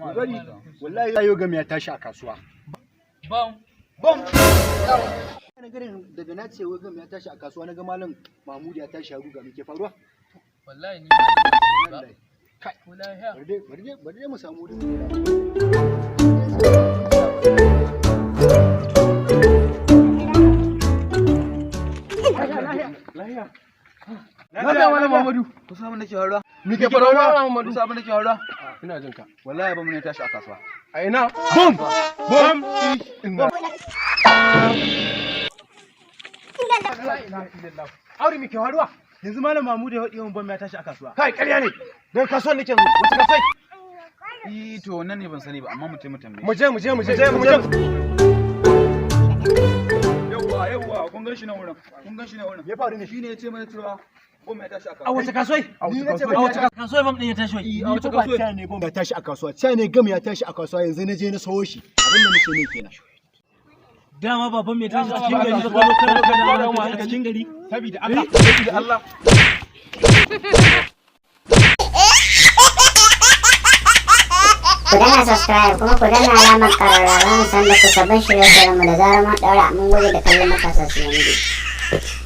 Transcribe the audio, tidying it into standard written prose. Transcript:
Bari wallahi yau gam ya tashi a kasuwa. Bam. Bam. Na garin daga na ce wai gam ya tashi a kasuwa, na ga Malam Mahmud ya tashi ya ruga. Me ke faruwa? Wallahi ni ba. Wallahi. Kai. Ko lafiya? Bari dai, bari dai, bari dai mu samu wurin. Lafiya, Malam Muhammadu. Kusa abin da ke faruwa? Me ke faruwa, Malam Muhammadu? Kusa abin da ke faruwa? Ina jin ka. Wallahi ba mu ne tashi a kasuwa. A ina? Bom! Bom! Inna. Aure, me ke faruwa? Yanzu Malam Mahmud ya faɗi yawan bam ya tashi a kasuwa. Kai, ƙarya ne. Daga kasuwar nake yanzu. Wace kasuwar? Eh, to wannan ne ban sani ba, amma mu je mu tambaye. Mu je, mu je, mu je, mu je. Yawwa, yawwa, kun gan shi nan wurin. Kun gan shi nan wurin. Me faru ne? Shine ya ce mana cewa bam ya tashi a kasuwa. A wace kasuwai? Ni na ce A wace kasuwai bam din ya tashi wai? A wace kasuwa? Ba ne bam ya tashi a kasuwa. Ca ne gam ya tashi a kasuwa, yanzu na je na sawo shi. Abin da nake ne kenan. Dama baban mai tashi cikin gari, ka zo kana kana a cikin gari. Sabida Allah, sabida Allah. Ku danna subscribe kuma ku danna alamar ƙararrawa don sanar da ku sabbin shirye-shiryenmu da zarar mun ɗaura. Mun gode da kallon Matasa CMD.